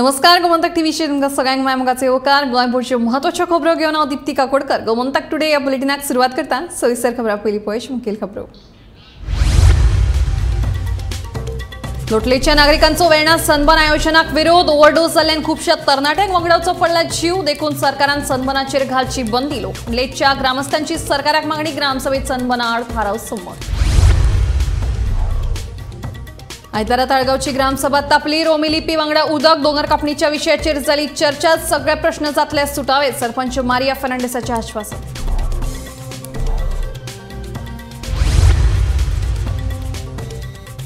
नमस्कार, गोमंतक टीव्हीचेर तुमकां सगळ्यांक माय मोगाचो येवकार. गोंयभरच्यो म्हत्वाच्यो खबरो घेवन हांव दीप्ती काकोडकर. गोमंतक टुडे ह्या बुलेटिनाक सुरवात करता. सविस्तर खबरां पयलीं पळय मुखेल खबरो. लोटलेच्या नागरिकांचो वेर्णा सनबर्न आयोजनाक विरोध. ओव्हरडोस जाल्ल्यान खुबश्या तरणाट्यांक वगडावचो पडला जीव. देखून सरकारान सनबर्नाचेर घालची बंदी. लोटलेच्या ग्रामस्थांची सरकाराक मागणी. ग्रामसभेत सनबर्ना आड थाराव संमत. आयतारा ताळगांवची ग्रामसभा तापली. रोमी लिपी वांगडा उदक दोंगर कापणीच्या विशयाचेर जाली चर्चा. सगळे प्रश्न जातले सुटावे. सरपंच मारिया फर्नांडिसाचें आश्वासन.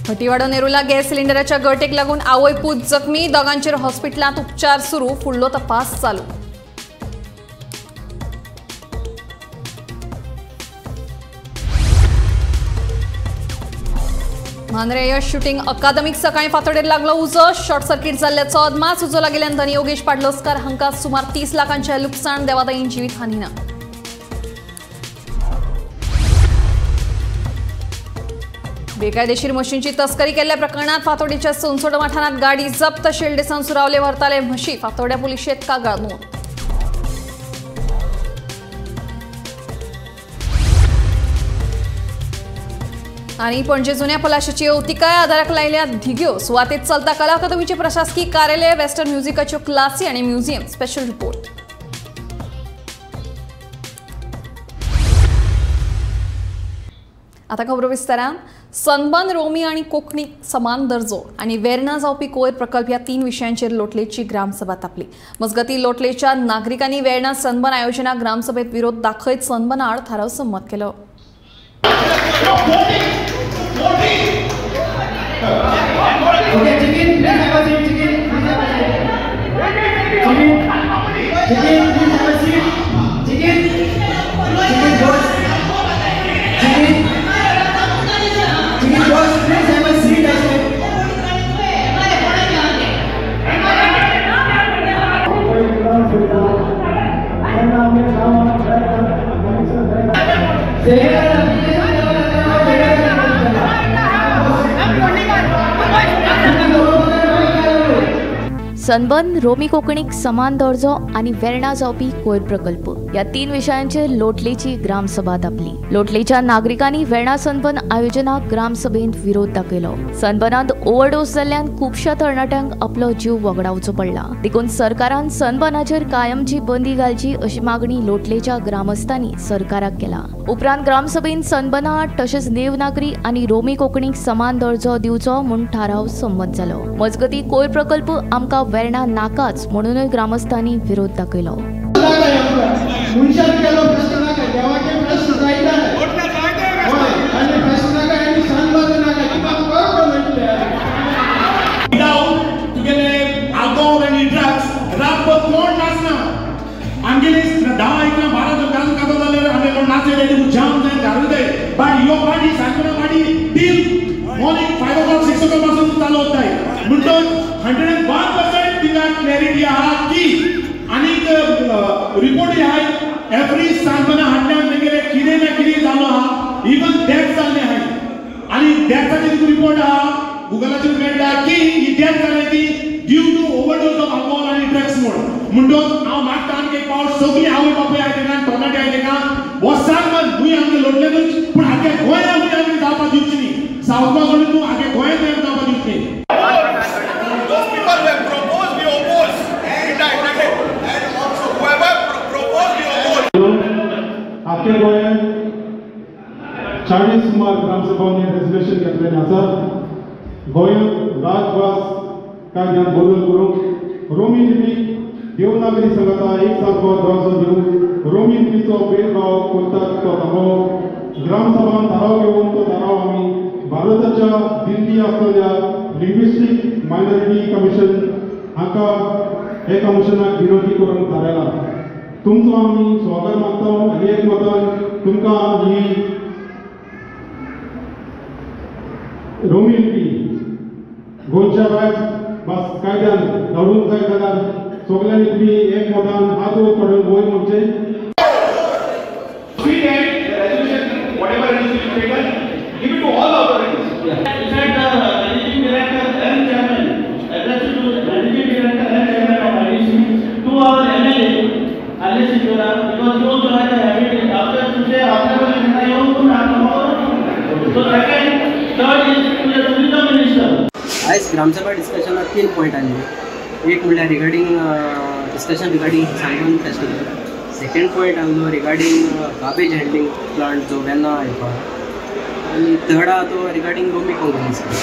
भटीवाडो नेरूला गॅस सिलिंडराच्या गळटेक लागून आवय पूत जखमी. दोगांचेर हॉस्पिटलांत उपचार सुरू. फुडलो तपास चालू. मांद्रे यश शूटिंग अकादमीक सकाळी फांतोडेर लागलो उजो. शॉर्ट सर्किट जाल्ल्याचो अदमास. उजो लागिल्ल्यान धनी योगेश पाडलोस्कर हांकां सुमार 30 लाखांचें लुकसाण. देवादायीन जिवीत हानी ना. बेकायदेशीर म्हशींची तस्करी केल्ल्या प्रकरणात फातोडेच्या सोनसोड वाठारांत गाडी जप्त. शेल्डेसान सुरावले व्हरताले म्हशी. फातोड्या पुलिशेंत कागाळ नोंद. आनी पणजे जुन्या पलाशाची अवतिकाय आदाराक लायल्या धिग्यो. सुवातेत चलता कला अकादमीचे प्रशासकीय कार्यालय. वेस्टर्न म्युझिकाच्यो क्लासी आनी म्युझियम. Special report. आता खबरो विस्तारान. सनबर्न, रोमी आनी कोंकणी समान दर्जो आनी वेर्णा जावपी कोयर प्रकल्प ह्या 3 विशयांचेर लोटलेची ग्रामसभा तापली. मजगती लोटलेच्या नागरिकांनी वेर्णा सनबर्न आयोजनाक ग्रामसभेत विरोध दाखयत सनबर्ना आड थाराव संमत केलो. सनबर्न, रोमी कोंकणीक समान दर्जो आनी वेर्णा जावपी कोयर प्रकल्प ह्या 3 विशयांचेर लोटलेची ग्रामसभा तापली. लोटलेच्या नागरिकांनी वेर्णा सनबर्न आयोजनाक ग्रामसभेंत विरोध दाखयलो. सनबर्नांत ओव्हरडोस जाल्ल्यान खुबश्या तरणाट्यांक आपलो जीव वगडावचो पडला. देखून सरकारान सनबर्नाचेर कायमची बंदी घालची अशी मागणी लोटलेच्या ग्रामस्थांनी सरकाराक केला. उपरांत ग्रामसभेंत सनबर्ना आड तशेंच देवनागरी आनी रोमी कोंकणीक समान दर्जो दिवचो म्हूण थाराव संमत जालो. मजगती कोयर प्रकल्प आमकां वेर्णा नाकाच म्हणूनय ग्रामस्थांनी विरोध दाखयलो. क्लॅरिटी आहा की आनीक रिपोर्ट आहाय एवरी सनबर्ना हाडल्यान तेगेले कितें ना कितें जालो आहा. इवन डेथ जाल्ले आहाय आनी डेथाचे तुका रिपोर्ट आहा गुगलाचेर मेळटा की ही डेथ जाली ती due to overdose of alcohol आनी ड्रग्स म्हूण. म्हणटोच हांव मागता आनी एक पावट सगळीं आवय बापूय आहाय तेका तरणाटे आहाय तेका हो सनबर्न न्हय आमगे लोटलेंतूच पूण आख्या गोंयांत आमी जावपाक दिवची न्ही. सावथ सोडून तूं आख्या गोंयांत आमी जावपाक दिवची न्ही. आख्या गोंयांत 40 सुमार ग्रामसभांनी रेजोल्युशन घेतलेलें आसा. गोंयांत राजभास कायद्यांत बदल करूंक रोमी लिपी देवनागरी सांगाता एक सारको दर्जो दिवंक रोमी लिपीचो भेदभाव करतात तो थांबोवंक ग्रामसभान थाराव घेवन तो थाराव आमी भारताच्या दिल्ली आसलेल्या लिंग्विस्टीक मायनॉरिटी कमिशन हांकां हे कमिशनाक विनंती करूंक थारायला. तुमचो आमी स्वागत मागता आनी एक मतान तुमकां ही रोमी लिपी गोंयच्या राज भास कायद्यान धाडूंक जाय जाल्यार सगल्यांनी तुमी एक मतान हात वयर काडून वयर म्हणचें. In fact, the managing director and chairman, addressed to managing director and chairman. ग्रामसभा डिस्कशनाक 3 पॉयंट आसले. एक म्हणल्यार regarding discussion regarding Sunburn festival, second point आसलो रिगार्डींग गार्बेज हँडलिंग प्लांट जो वेर्ना येवपा, आनी थर्ड आहा तो regarding Romi Konkani school.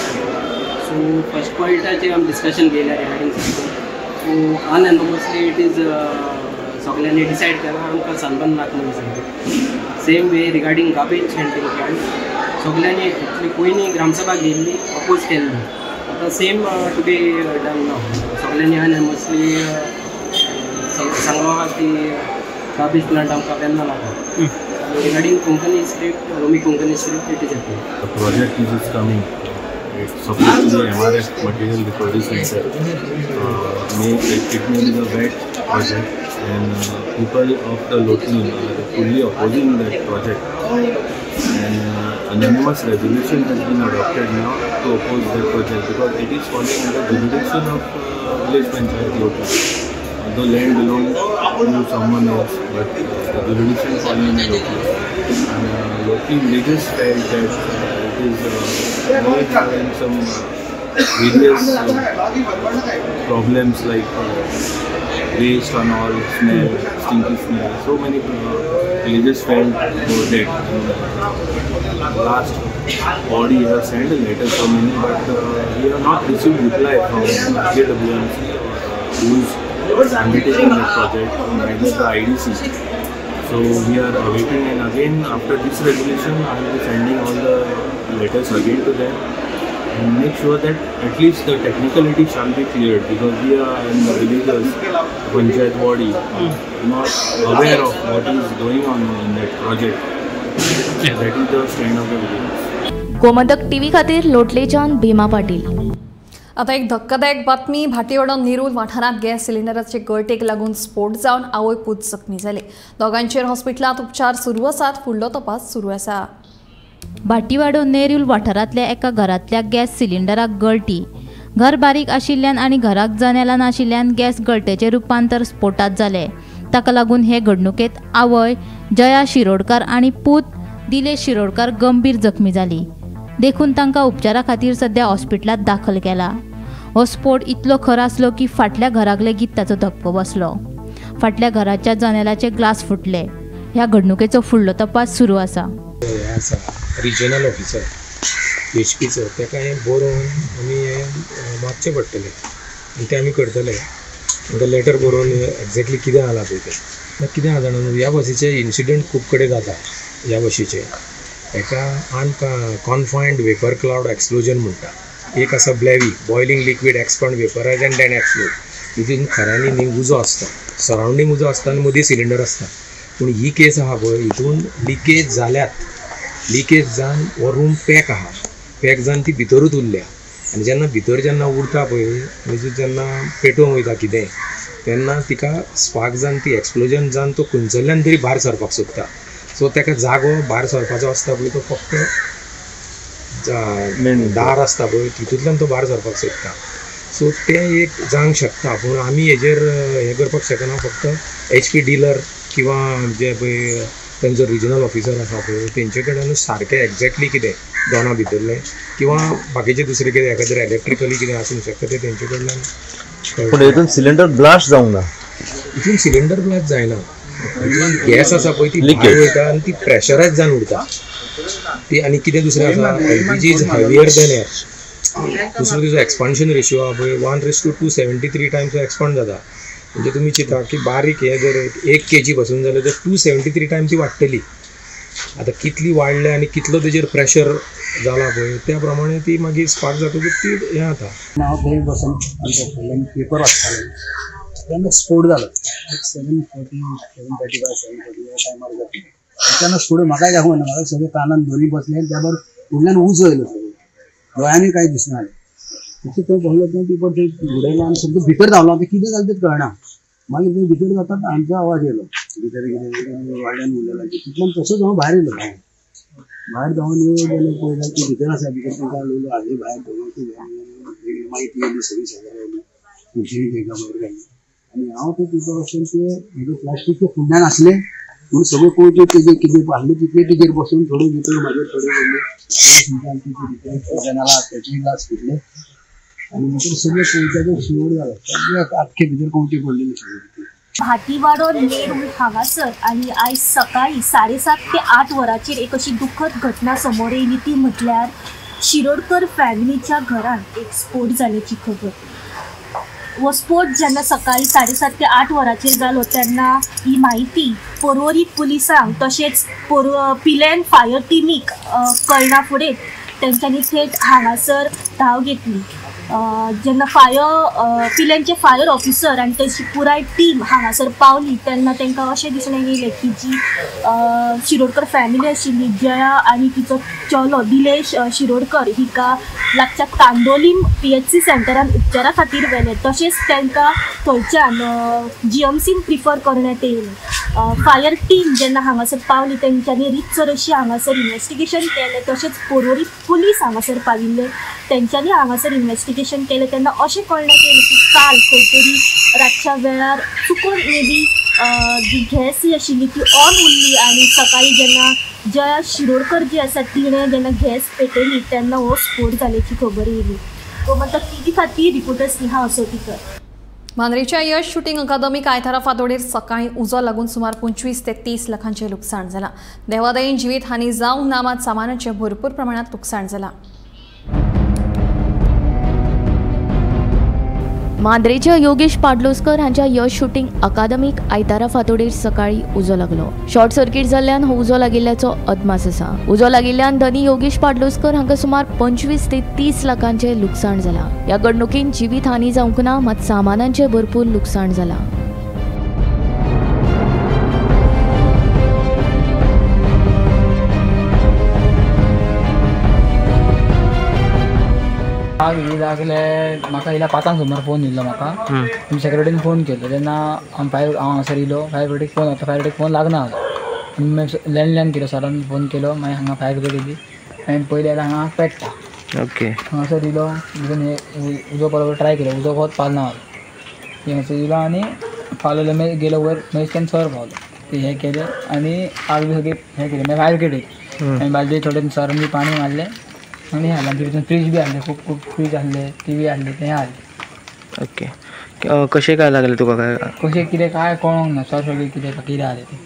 So first पॉयंटाचेर आमी डिस्कशन केल्या regarding sunburn. So unanimously it is सगळ्यांनी डिसायड केलां आमकां सनबर्न नाका म्हणून सारकें. Same way regarding garbage handling plant सगळ्यांनी एक्चुली पयलीं ग्रामसभा घेयल्ली अपोज केल्ली, आतां सेम टू बी डन नाव. सगळ्यांनी अनएनमसली सांगलां की गार्बेज प्लांट आमकां वेर्ना नाका. Regarding Konkani script, Romi Konkani script, it is approved. The project is coming. It's supposed to be MRF Material Recovery Center. It may be the wet project, and people of the Lotli are fully opposing that project. And unanimous resolution has been adopted now to oppose that project because it is falling under jurisdiction of village panchayat Lotli. Although land belongs to someone else, but the jurisdiction falling under Lotli. And Lotli villagers felt that it is having some various problems like waste and all, smell, stinky smell. So many villagers felt about it. Last body have sent a letter so many, but we have not received reply from JWMC or who is undertaking that project, neither the IDC. So we are awaiting, and again after this resolution I will be sending all the letters again to them and make sure that at least the technicality shall be cleared, because we are in the villagers, panchayat body, not aware of what is going on in that project. So that is the stand of the villagers. Gomantak TV खातीर लोटलेच्यान भीमा पाटील. आता एक धक्कादायक बातमी. भाटीवाडो नेरूल वाठारांत gas सिलिंडराचे गळटेक लागून स्फोट जावन आवय पूत जखमी जाले. दोगांचेर हॉस्पिटलांत उपचार सुरू आसात. फुडलो तपास सुरू आसा. भाटीवाडो नेरूल वाठारांतल्या एका घरांतल्या गॅस सिलिंडराक गळटी. घर बारीक आशिल्ल्यान आनी घराक जनेलां नाशिल्ल्यान गॅस गळटेचें रुपांतर स्फोटांत जालें. ताका लागून हे घडणुकेंत आवय जया शिरोडकार आनी पूत दिलेश शिरोडकार गंभीर जखमी जाली. देखून तांकां उपचारा खातीर सध्या हॉस्पिटलांत दाखल केला. हो स्फोट इतलो खर आसलो की फाटल्या घराक लेगीत ताचो धपको बसलो. फाटल्या घराच्या जनेलाचे ग्लास फुटले. ह्या घडणुकेचो फुडलो तपास सुरू आसा. हें आसा रिजनल ऑफिसर एचपीचो, ताका हें बरोवन आमी हें मागचें पडटलें आनी तें आमी करतले. तांकां लेटर बरोवन एग्जॅक्टली कितें जालां पळय तें. कितें आसा जाणा, ह्या बसीचे इन्सिडंट खूब कडेन जाता. ह्या बशीचे हेका अनकॉन्फायन्ड वेपर क्लावड एक्सप्लोजन म्हणटा. एक आसा BLEVE, boiling liquid expand vaporise and then explode. तितून खऱ्यांनी न्ही उजो आसता, सरावंडींग उजो आसता आनी मदीं सिलिंडर आसता. पूण ही केस आहा पळय, हितून लिकेज जाल्यात, लिकेज जावन हो रूम पॅक आहा, पॅक जावन ती भितरूच उरल्या. आनी जेन्ना भितर जेन्ना उरता पळय आनी जेन्ना पेटोवंक वयता कितें तेन्ना तिका स्पार्क जावन ती एक्सप्लोजन जावन तो खंयसरल्यान तरी भायर सरपाक सोदता. सो ताका जागो भायर सरपाचो आसता पळय तो फक्त दार आसता पळय तितूंतल्यान तो भायर सरपाक सोदता. सो तें एक जावंक शकता, पूण आमी हेजेर हें करपाक शकना. फक्त एच पी डिलर किंवा जे पळय तेंचो रिजनल ऑफिसर आसा पळय तेंचे कडल्यान सारकें एग्जॅक्टली कितें दोना भितरलें किंवा बाकीचें दुसरें कितें एखाद्रें इलेक्ट्रिकली कितें आसूंक शकता तें तेंचे कडल्यान. पूण हितून सिलिंडर ब्लास्ट जावंक ना. हितून सिलिंडर ब्लास्ट जायना, गॅस आसा पळय ती भायर वयता आनी ती प्रेशरायज जावन उरता ती. आनी कितें दुसरें आसा, LPG is heavier than air. दुसरो तिजो एक्सपान्शन रेशियो आहा पळय 1:273 टायम्स एक्सपांड जाता. म्हणजे तुमी चिंता की बारीक हें जर 1 kg पासून जाल्यार तर 273 टायम्स ती वाडटली. आतां कितली वाडल्या आनी कितलो तेजेर प्रेशर जाला पळय त्या प्रमाणे ती मागीर स्पार्क जातकूच ती हें जाता. हांव थंय बसून आमच्या फुडल्यान पेपर वाचतालो तेन्ना स्फोट जालो. 7:40 7:35 7:40 ह्या टायमार जाता. अचानक स्फोट म्हाकाय दाखोवना, म्हाका सगळें कानान दोनी बसलें आनी त्या बरोबर फुडल्यान उजो येयलो, सगळें दोळ्यांनी कांय दिसना जालें. तशें थंय बसलो थंय पेपर थंय उडयलो आनी सगळें भितर धांवलो. आतां कितें जालें तें कळना. मागीर थंय भितर जातात आमचो आवाज येयलो, भितर कितें व्हडल्यान उलयला. तितल्यान तसोच हांव भायर येयलो. भायर धांवन येयलो जाल्यार पळयता ती भितर आसा. भितर तांकां उलयलो हाडली भायर धरून मागीर ती येयली सगळी शेजारी आयली, खुर्ची तांकां भायर काडली. आनी हांव ते पेपर वचून ते प्लास्टीकच्या फुडल्यान आसले म्हणून सगळे कोण तेजेर कितें आहले तितले तेजेर बसून थोडे भितर म्हाजेर थोडे पडले. जनाला तेचे ग्लास फुटले. आनी भितर सगळे कंवच्याचो शिवर जालो, सगळे आख्खे भितर कंवचे पडलेले सगळे. भाटीवाडो नेरूल हांगासर आनी आयज सकाळी 7:30 ते 8 वरांचेर एक अशी दुखद घटना समोर येयली ती म्हटल्यार शिरोडकर फॅमिलीच्या घरांत एक स्फोट जाल्याची खबर. हो स्फोट जेन्ना सकाळी 7:30 ते 8 वरांचेर जालो तेन्ना ही म्हायती पर्वरी पुलिसांक तशेंच पिलेन फायर टिमीक कळना फुडें तेंच्यांनी थेट हांगासर धांव घेतली. जेन्ना फायर पिलेनचे फायर ऑफिसर आनी तेची पुराय टीम हांगासर पावली तेन्ना तांकां अशें दिसलें येयलें की जी शिरोडकर फॅमिली आशिल्ली जया आनी तिचो चलो दिलेश शिरोडकर हिका लागच्या कांदोलीम PHC सेंटरान उपचारा खातीर व्हेलें. तशेंच तांकां थंयच्यान GMCन प्रिफर करण्यात येयलें. फायर टीम जेन्ना हांगासर पावली तेंच्यांनी रितसर अशी हांगासर इन्वेस्टिगेशन केलें. तशेंच पर्वरी पुलीस हांगासर पाविल्ले तेंच्यांनी हांगासर इन्वेस्टिगेशन केलें तेन्ना अशें कळण्यात येयलें की काल खंय तरी रातच्या वेळार चुकून मे बी जी गॅस आशिल्ली ती ऑन उरली आनी सकाळी जेन्ना जया शिरोडकर जी आसा तिणें जेन्ना गॅस पेटयली तेन्ना हो स्फोट जाल्याची खबर येयली. गोमंतक टीव्ही खातीर रिपोर्टर स्नेहा असोटीकर. मांद्रेच्या यश शूटिंग अकादमीक आयतारा फांतोडेर सकाळी उजो लागून सुमार 25 ते 30 लाखांचें लुकसाण जालां. देवादयेन जिवीत हानी जावंक ना, मात सामानाचें भरपूर प्रमाणांत लुकसाण जालां. मांद्रेच्या योगेश पाडलोस्कर हांच्या यश शूटिंग अकादमीक आयतारा फांतोडेर सकाळी उजो लागलो. शॉर्ट सर्किट जाल्ल्यान हो उजो लागिल्ल्याचो अदमास आसा. उजो लागिल्ल्यान धनी योगेश पाडलोस्कर हांकां सुमार 25 ते 30 लाखांचें लुकसाण जालां. ह्या घडणुकेन जिवीत हानी जावंक ना, मात सामानांचें भरपूर लुकसाण जालां. आग ही लागले म्हाका येयल्या 5 सुमार फोन येयल्लो म्हाका. सेक्रेटरीन फोन केलो तेन्ना फायर हांव हांगासर येयलो. फायर ब्रिगेडीक फोन येता, फायर ब्रिगेडीक फोन लागना जालो. मागीर लँडलायन केलो, सरान फोन केलो. मागीर हांगा फायर ब्रिगेड येयली. मागीर पयलें जाल्यार हांगा पेट्टा. ओके हांगासर येयलो, भितून उजो बरोबर ट्राय केलो, उजो कोत पालना जालो. हांगासर येयलो आनी पालवलो. मागीर गेलो वयर, मागीर तेन्ना सर पावलो, ते हें केलें आनी आग बी सगळी हें केलें. मागीर फायर ब्रिगेड येयली, मागीर बाजू थोडे सरान बी पाणी मारलें आनी हें हाडलें. भितर फ्रीज बी आहले, खूब खूब फ्रीज आहले, टीव्ही आहले, तें आहले. ओके, कशें काय लागलें तुका? काय कशें कितें काय कळोंक ना सर, सगळें कितें कितें आहलें तें.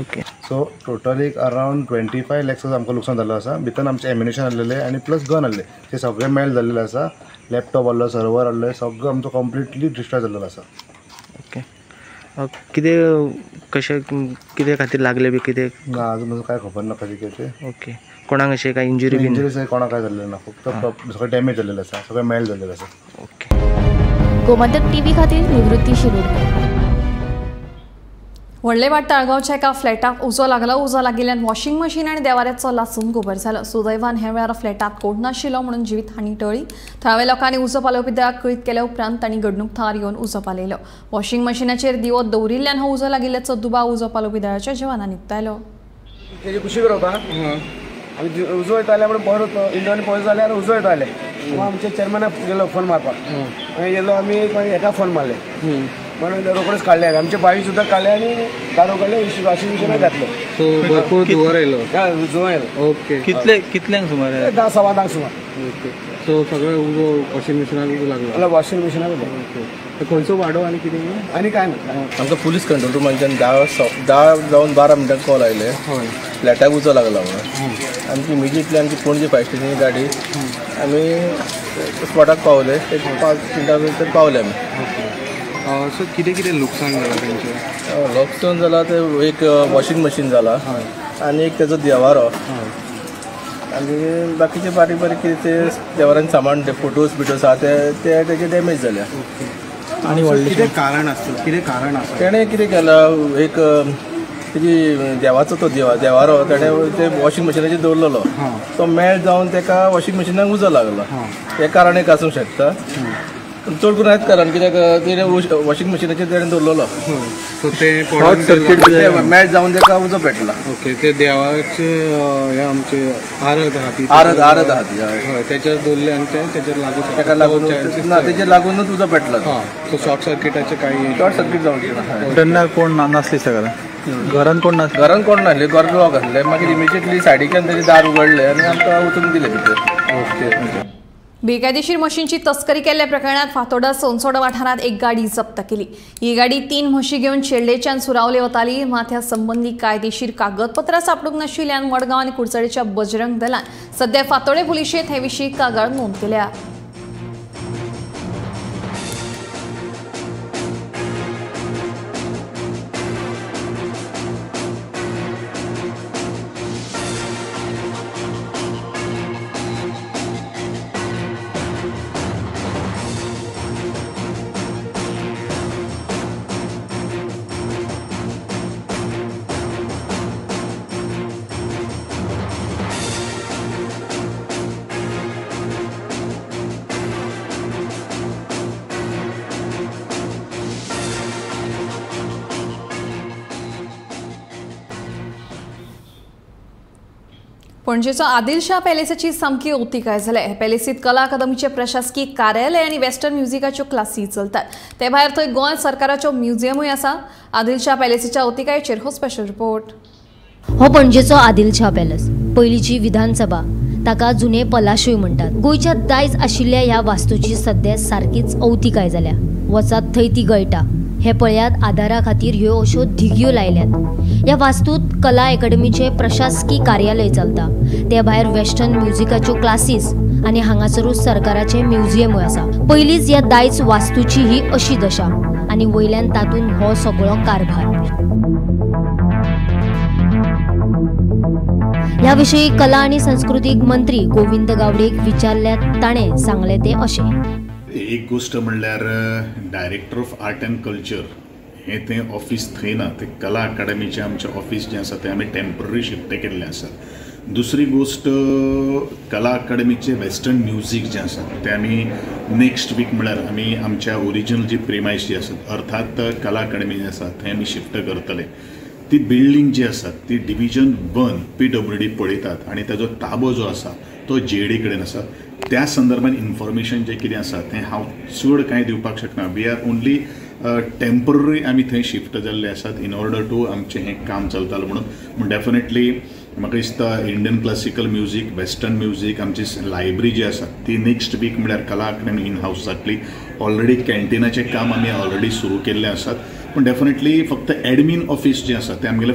ओके, सो टोटल एक अरावंड 25 लॅक्स आमकां लुकसाण जाल्लो आसा. भितर आमचें एम्युनेशन आहलेलें आनी प्लस गन आहले, ते सगळें मेल्ट जाल्लेलें आसा. लॅपटॉप आहलो, सर्वर आहले, सगळो आमचो कंप्लिटली डिस्ट्रॉय जाल्लेलो आसा. ओके, कितें कशें कितें खातीर लागलें बी कितें ना अजून म्हाका कांय खबर ना कशें कितें तें. ओके, कोणाक अशें कांय इंजुरी बी? इंजुरी कोणाक कांय जाल्लें ना, फक्त सगळें डॅमेज जाल्लेलें आसा, सगळें मेल्ट जाल्लेलें आसा. ओके, गोमंतक टीव्ही खातीर निवृत्ती शिरोडकर. व्हडले वाट ताळगांवच्या एका फ्लॅटाक उजो लागलो. उजो लागिल्ल्यान वॉशिंग मशीन आनी देवाऱ्याचो लासून गोबर जालो. सुदैवान ह्या वेळार फ्लॅटात कोण नाशिल्लो म्हणून जिवीत हानी टळ्ळी. थळाव्या लोकांनी उजो पालोवपी दळाक कळीत केल्या उपरांत तांणी घडणूक थळार येवन उजो पालयलो. वॉशिंग मशिनाचेर दिवो दवरिल्ल्यान हो उजो लागिल्ल्याचो दुबाव उजो पालोवपी दळाच्या जवानांनी उक्तायलो. तेजे कुशीक रावता आमी उजो येताले म्हणून पळयत इंडोनी पळयत जाल्यार उजो येताले. आमच्या चेअरमॅनाक गेलो फोन मारपाक, मागीर गेलो आमी हेका फोन मारले म्हणून रोखडेच काडले आमचे बाई सुद्दां काडले आनी दारू काडले, वॉशिंग मशीनाक घातले. सो भरपूर धुंवर येयलो. धुंवर येयलो. ओके, कितले कितल्यांक सुमार? 10-10:15 सुमार. ओके, सो सगळें उजो वॉशिंग मशिनाक लागलो. वॉशिंग मशिनाक. ओके, खंयचो वाडो आनी कितें आनी काय ना. आमकां पुलीस कंट्रोल रुमांच्यान 10 जावन 12 मिनटां कॉल आयले, फ्लॅटाक उजो लागला म्हणून. आमची इमिजिएटली आमची पणजे फायर स्टेशनाची गाडी आमी स्पॉटाक पावले. एक 5 मिनटां भितर पावले आमी. सो कितें कितें लुकसाण जालां तेंचें? लुकसाण जालां तें एक वॉशिंग मशीन जाला आनी एक तेजो देवारो आनी बाकीचे बारीक बारीक कितें ते देवारान सामान ते फोटोज बिटोज आहा ते तेजे डॅमेज जाल्या. आनी कितें कारण आसतलें? कितें कारण आसा? तेणें कितें केलां, एक तेजी देवाचो तो देवारो तेणें ते वॉशिंग मशिनाचेर दवरलेलो, तो मेल्ट जावन तेका वॉशिंग मशिनाक उजो लागलो. हें कारण एक आसूंक शकता. चड करून हेंच कारण कित्याक तेणें वॉशिंग मशिनाचेर तेणें दवरलेलो, सो तें शॉर्ट सर्किट मेल्ट जावन तेका उजो पेटला. ओके, ते देवाचे हे आमचे आरत आहा ती, आरत आरत आहा ती, हय, तेचेर दवरले आनी ते तेचेर लागू तेका लागून ना, तेचेर लागूनच उजो पेटला. सो शॉर्ट सर्किटाचे कांय शॉर्ट सर्किट जावंक ना. तेन्ना कोण नासली सगळ्या घरान? कोण नासले घरान, कोण नासले, घर लॉक आसलें. मागीर इमिजिएटली सायडीच्यान तेजें दार उगडलें आनी आमकां वचूंक दिलें भितर. ओके. बेकायदेशीर म्हशींची तस्करी केल्ल्या प्रकरणात फातोर्डा सोनसोडा वाठारांत एक गाडी जप्त केली. ही गाडी 3 म्हशी घेवन शेल्डेच्यान सुरावले वताली. मात ह्या संबंदी कायदेशीर कागदपत्रां सापडूंक नाशिल्ल्यान मडगांव आनी कुडचडेच्या बजरंग दलान सध्या फातोर्डे पुलिशेंत हे विशीं कागाळ नोंद केल्या. पणजेचो आदिलशाह पॅलेसाची सामकी अवतिकाय जाल्या. पॅलेसीत कला अकादमीचे प्रशासकीय कार्यालय आनी वेस्टर्न म्युझिकाच्यो क्लासी चलतात. ते भायर थंय गोंय सरकाराचो म्युझियमूय आसा. आदिलशाह पॅलेसीच्या अवतिकायेचेर हो स्पेशल रिपोर्ट. हो पणजेचो आदिलशाह पॅलेस, पयलींची विधानसभा, ताका जुने पलाशूय म्हणटात. गोंयच्या दायज आशिल्ल्या ह्या वास्तूची सद्या सारकीच अवतिकाय जाल्या. वचात थंय ती गळटा. हे पळयात आदारा खातीर ह्यो अश्यो धिगयो लायल्यात. ह्या वास्तूत कला अकादमीचे प्रशासकीय कार्यालय चलता. ते भायर वेस्टर्न म्युझिकाच्यो क्लासीस आनी हांगासरूच सरकाराचें म्युझियमूय आसा. पयलींच ह्या दायज वास्तूची ही अशी दशा आनी वयल्यान तातूंत हो सगळो कारभार. ह्या विशीं कला आनी संस्कृतीक मंत्री गोविंद गावडेक विचारल्यार ताणें सांगलें तें अशें. एक गोश्ट म्हणल्यार director of art and culture हें तें ऑफिस थंय ना, तें कला अकादमीचें आमचें ऑफिस जें आसा तें आमी टेम्पररी शिफ्ट केल्लें आसा. दुसरी गोश्ट कला अकादमीचें वेस्टर्न म्युजीक जें आसा तें आमी नेक्स्ट वीक म्हणल्यार आमी आमच्या ओरिजिनल जी प्रिमायस जी आसा अर्थात कला अकादमी जी आसा थंय आमी शिफ्ट करतले. ती बिल्डींग जी आसा ती डिविजन 1 PWD पळयतात आनी ताजो ताबो जो आसा तो JD कडेन आसा. त्या संदर्भात इन्फॉर्मेशन जें कितें आसा तें हांव चड कांय दिवपाक शकना. We are only temporary आमी थंय शिफ्ट जाल्ले आसात इन ऑर्डर टू आमचें हें काम चलतालें म्हणून. पूण डेफिनेटली म्हाका दिसता Indian classical music, western music, आमची लायब्ररी जी आसा ती नेक्स्ट वीक म्हणल्यार कला अकादमी इन हावस जातली. ऑलरेडी कॅन्टिनाचें काम आमी ऑलरेडी सुरू केल्लें आसात. पूण डेफिनेटली फक्त एडमीन ऑफिस जें आसा तें आमगेलें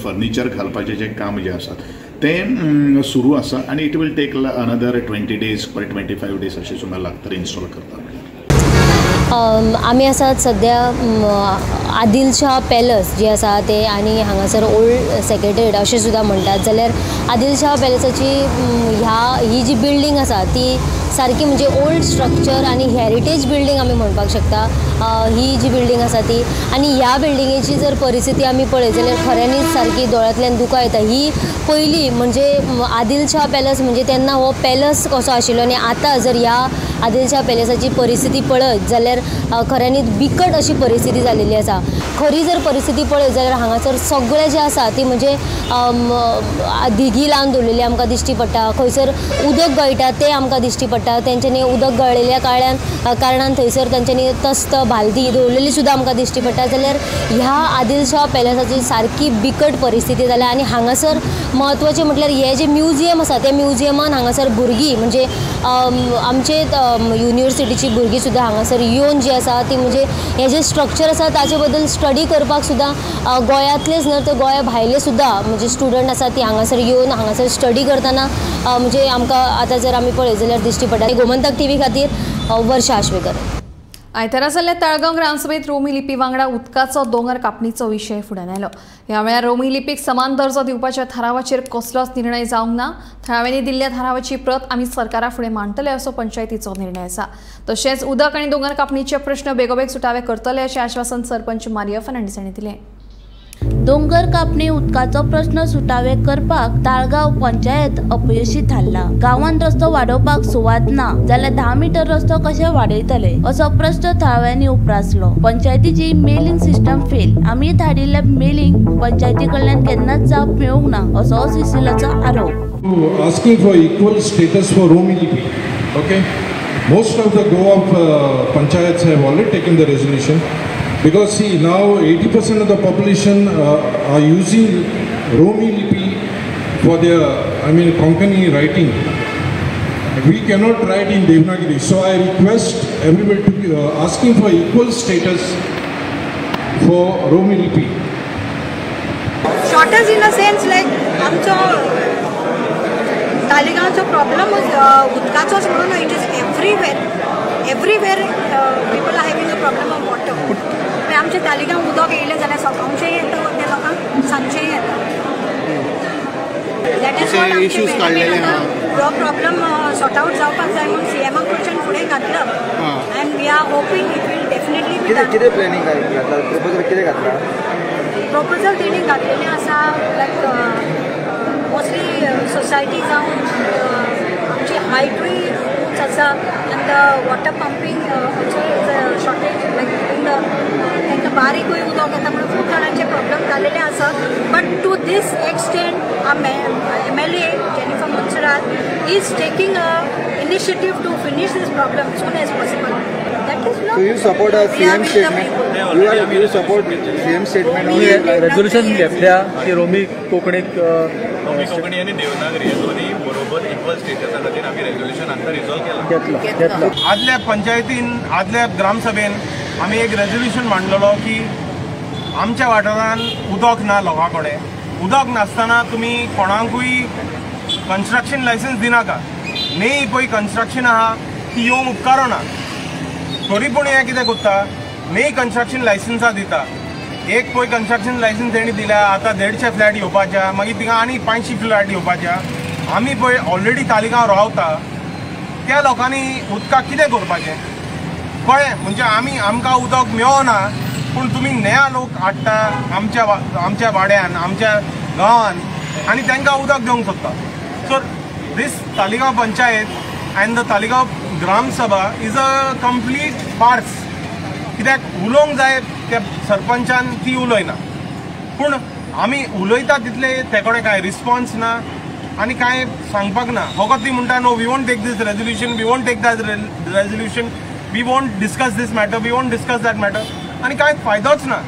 फर्निचर घालपाचें जें काम जें आसा तें सुरू आसा आनी it will take another 20 days or 25 days अशें सुमार लागतलें इन्स्टॉल करता. आमी आसात सद्या आदिलशाह पॅलस जे आसा ते आनी हांगासर ओल्ड सेक्रेटरीट अशें सुद्दां म्हणटात. जाल्यार आदिलशाह पॅलसाची ही जी बिल्डींग आसा ती सारकी म्हणजे ओल्ड स्ट्रक्चर आनी हेरिटेज बिल्डींग आमी म्हणपाक शकता ही जी बिल्डींग आसा ती. आनी ह्या बिल्डिंगेची जर परिस्थिती आमी पळयत जाल्यार खऱ्यांनीच सारकी दोळ्यांतल्यान दुकां येता. ही पयली म्हणजे आदिलशाह पॅलस म्हणजे तेन्ना हो पॅलस कसो आशिल्लो आनी आतां जर ह्या आदिलशाह पॅलसाची परिस्थिती पळयत जाल्यार खऱ्यांनीच बिकट अशी परिस्थिती जाल्लेली आसा. खरी जर परिस्थिती पळयत जाल्यार हांगासर सगळें जें आसा ती म्हणजे धिगी लावन दवरलेली आमकां दिश्टी पडटा. खंयसर उदक गळटा तें आमकां दिश्टी पडटा. तेंच्यांनी उदक गळिल्ल्या कारणान थंयसर तेंच्यांनी तस्त बालदी दवरलेली सुद्दां आमकां दिश्टी पडटा. जाल्यार ह्या आदिलशाह पॅलसाची सारकी बिकट परिस्थिती जाल्या. आनी हांगासर म्हत्वाचें म्हटल्यार हें जें म्युझियम आसा त्या म्युझियमान हांगासर भुरगीं म्हणजे आमचे युनिवर्सिटीची भुरगीं सुद्दां हांगासर येवन जी आसा ती म्हणजे हें जें स्ट्रक्चर आसा ताचे बद्दल स्टडी करपाक सुद्दां गोंयांतलेच न्हय तर गोंया भायले सुद्दां म्हणजे स्टुडंट आसा ती हांगासर येवन हांगासर स्टडी करतना म्हणजे आमकां आतां जर आमी पळयत जाल्यार दिश्टी पडटा. गोमंतक टीव्ही खातीर वर्षा आश्वेकर. आयतारा जाल्ल्या ताळगांव ग्रामसभेत रोमी लिपी वांगडा उदकाचो दोंगर कापणीचो विशय फुडें आयलो. ह्या वेळार रोमी लिपीक समान दर्जो दिवपाच्या थारावाचेर कसलोच निर्णय जावंक ना. थळाव्यांनी दिल्ल्या थारावाची प्रत आमी सरकारा फुडें मांडटले असो पंचायतीचो निर्णय आसा. तशेंच उदक आनी दोंगर कापणीचे प्रश्न बेगोबेग सुटावे करतले अशें आश्वासन सरपंच मारिया फर्नांडीस हांणी दिलें. दोंगर कापणी उदकाचो प्रश्न सुटावे करपाक ताळगांव पंचायत अपयशी थारला. गांवांत रस्तो वाडोवपाक सुवात ना जाल्यार 10 मीटर रस्तो कशे वाडयतले असो प्रश्न थळाव्यांनी उप्रासलो. पंचायतीची मेलिंग सिस्टम फेल, आमी धाडिल्ले मेलिंग पंचायती कडल्यान केन्नाच जाप मेळूंक ना असो सिसिलाचो आरोप. Asking for equal status for Romi Lipi. Okay, most of the Goa panchayats have already taken the resolution. Because see, now 80% of the population are using Romi Lipi for their, Konkani writing. We cannot write in Devanagari. So I request everybody to be asking for equal status for Romi Lipi. Shortage in a sense like आमचो तालिगांवचो problem उदकाचोच म्हणून it is everywhere everywhere people are having a problem of water. आमचे तालिगांव उदक येयलें जाल्यार सकाळचें येता त्या लोकांक सांजचें येता. That is what आमचे हो प्रॉब्लम सॉर्ट आउट जावपाक जाय म्हणून सीएमा कडच्यान फुडें घातलं and we are hoping it will definitely be. कितें प्लॅनिंग घातला, प्रपोजल कितें घातला? प्रपोजल तेणी घातलेलें आसा लायक मोस्टली सोसायटी जावन आमची हायटूय उंच आसा and the water pumping also is a shortage like in the तांकां बारीकूय उदक येता म्हणून खूब जाणांचे प्रॉब्लम जालेले आसा. But to this extent MLA Jennifer Monserrate is taking a initiative to finish this problem soon as possible. That is not. So you support a CM statement? You support CM statement? Resolution घेतल्या की रोमी कोंकणीक रोमी कोंकणी आनी देवनागरी दोन्ही बरोबर equal स्टेटसा खातीर आमी resolution आतां resolve केलां. घेतला. आदल्या पंचायतीन आदल्या ग्रामसभेन आमी एक रेजोल्युशन मांडलेलो की आमच्या वाठारांत उदक ना लोकां कडेन, उदक नासतना तुमी कोणाकूय कन्स्ट्रक्शन लायसन्स दिनाका. न्ही पळय कन्स्ट्रक्शन आहा ती येवंक उपकारना, तरी पूण हें कितें करता न्ही कन्स्ट्रक्शन लायसन्सां दिता. एक पळय कन्स्ट्रक्शन लायसन्स तेणी दिल्या, आतां 150 फ्लॅट येवपाच्या, मागीर थिंगा आनी 500 फ्लॅट येवपाच्या. आमी पळय ऑलरेडी तालिगांव रावता त्या लोकांनी उदकाक कितें करपाचें कळ्ळें? म्हणजे आमी आमकां उदक मेळना पूण तुमी नया लोक हाडटा आमच्या आमच्या वाड्यान आमच्या गांवान आनी तांकां उदक दिवंक सोदता. So this Taleigao panchayat and the Taleigao gram sabha is a complete farce. कित्याक उलोवंक जाय त्या सरपंचान ती उलयना, पूण आमी उलयता तितले ते कडेन कांय रिस्पॉन्स ना आनी कांय सांगपाक ना. फकत ती म्हणटा no we won't take this resolution, we won't take that resolution, we won't discuss this matter, we won't discuss that matter, आनी कांय फायदोच ना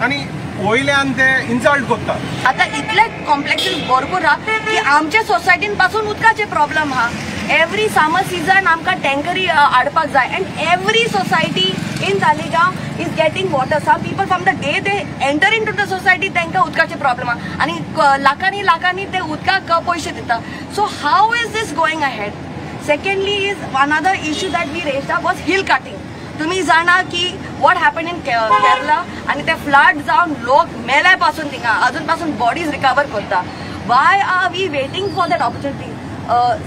आनी वयल्यान ते इन्सल्ट करता. आतां इतले कॉम्प्लेक्सीस भरपूर आहा की आमच्या सोसायटीन पासून उदकाचे प्रॉब्लम आहा. एवरी समर सिजन आमकां टँकरी हाडपाक जाय and every society in Taleigao is getting water. Some people from the day they enter in to the society तांकां उदकाचे प्रॉब्लम आहा आनी लाखांनी लाखांनी ते उदकाक पयशे दिता. So how is this going ahead? Secondly is another issue that we raised up was hill cutting. तुम्ही जाणा की what happen in Kerala आनी ते फ्लड जावन लोक मेले पासून थिंगा अजून पासून बॉडीज रिकवर करता. Why are we waiting for that opportunity?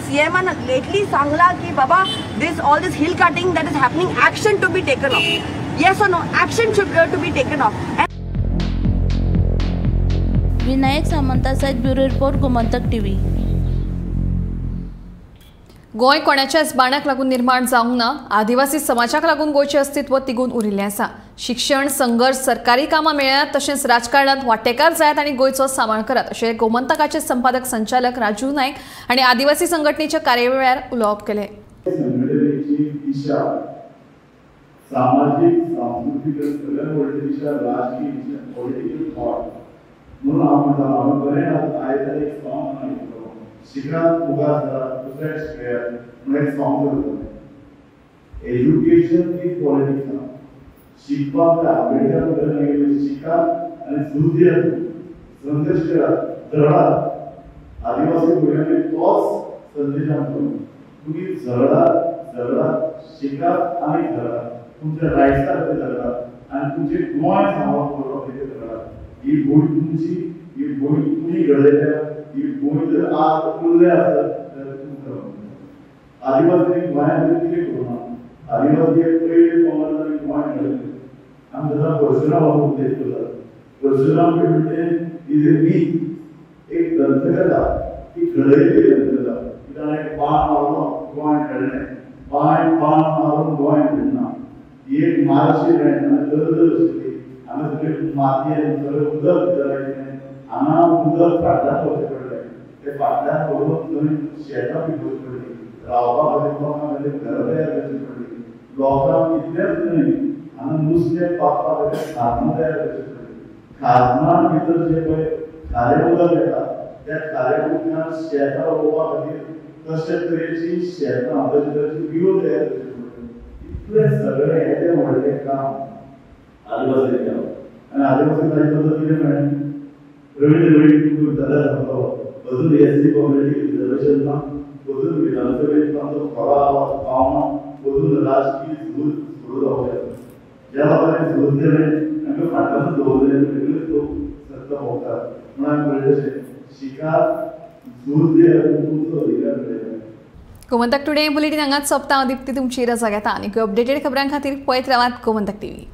सीएमान lately सांगला की बाबा this all this hill cutting that is happening, action to be taken off. Yes or no? Action should to be taken off. Vinayak Samanta सहित bureau report, Gomantak TV. Goem कोणाच्याच बाणाक लागून निर्माण जावंक ना, आदिवासी समाजाक लागून गोंयचें अस्तित्व तिगून उरिल्लें आसा. शिक्षण, संघर्श, सरकारी कामां मेळयात तशेंच राजकारणांत वांटेकार जायात आनी गोंयचो सांबाळ करात अशें गोमंतकाचे संपादक संचालक राजू नायक आनी आदिवासी संघटनेच्या कार्यावेळार उलोवप केलें. संघटनेची दिशा सामाजीक, सांस्कृतीक, दिशा, राजकीय दिशा, पॉलिटिकल थॉट म्हणून हांव म्हणटा हांवें बरें आयज एक सॉंग आयकलो, शिकणात मुखार सरात दुसऱ्या शिकयात म्हणून एक सॉंग करतलें. Education is politics. शिकपाक जाय, आंबेडकर बद्दल शिकात आनी झूज दियात, संघर्श करात, झगडात. आदिवासी भुरग्यांनी तोच संदेश आमचो, तुमी झगडात झगडात, शिकात आनी झगडात, तुमच्या रायट्सा खातीर झगडात आनी तुमचें गोंय सांबाळून दवरपा खातीर झगडात. ही भूंय तुमची, ही भूंय तुमी घडयल्या, ही भूंय जर आज उरल्या आसत जाल्यार तुमकां आदिवासींनी गोंयांत कितें करूं ना. आदिवासी पयले पंगडान गोंय घडयलें. आमी सदां परशुराम उल्लेख करतात. परशुराम म्हणजे is a मीथ, एक दंतकथा, ती घडयल्ली दंतकथा. ताणें एक बाण मारलो, गोंय घडलें. बाण मारून गोंय घडना. ही एक मार्शी लँड दर आशिल्ली. हांगा सगळी माती सगळें उदक भितर आयिल्लें. हांगा उदक फाटल्यान वचचें पडलें, ते फाटल्यान व्हरून थंय शेतां पिकोवचीं पडलीं, रावपा खातीर लोकां खातीर घरां तयार करचीं पडलीं. लोकांक इतलेंच न्हय, हांगा नुस्तें पागपा खातीर खाजनां तयार करचीं पडलीं. खाजनां भितर जें पळय खारें उदक येता, त्या खाऱ्या उदकान शेतां रोवपा खातीर तशे तरेची शेतां, तशे तरेची बियो तयार करची पडटली. इतलें सगळें येदें व्हडलें काम आदिवासी केलां. आनी आदिवासी ताजे बद्दल कितें मेळ्ळें? रवींद्र वेळीप जाल्यार सांगलो, अजून एस सी कम्युनिटी रिजर्वेशन ना, अजून विधानसभेत आमचो खरो आवाज पावना, अजून राजकीय झूज सुरू जावचें आसा. ज्या लोकांनी झूज केलें तांकां फाटल्यानूच दवरलें, वेगळीच लोक सत्ता भोगतात. म्हणून हांवें म्हणलें तशें शिकात, झूज दियात, तुमचो अधिकार मेळयता. गोमंतक टुडे बुलेटीन हांगाच सोंपता. दीप्ती तुमची रजा घेता. आनी अपडेटेड खबरां खातीर पळयत रावात गोमंतक टीव्ही.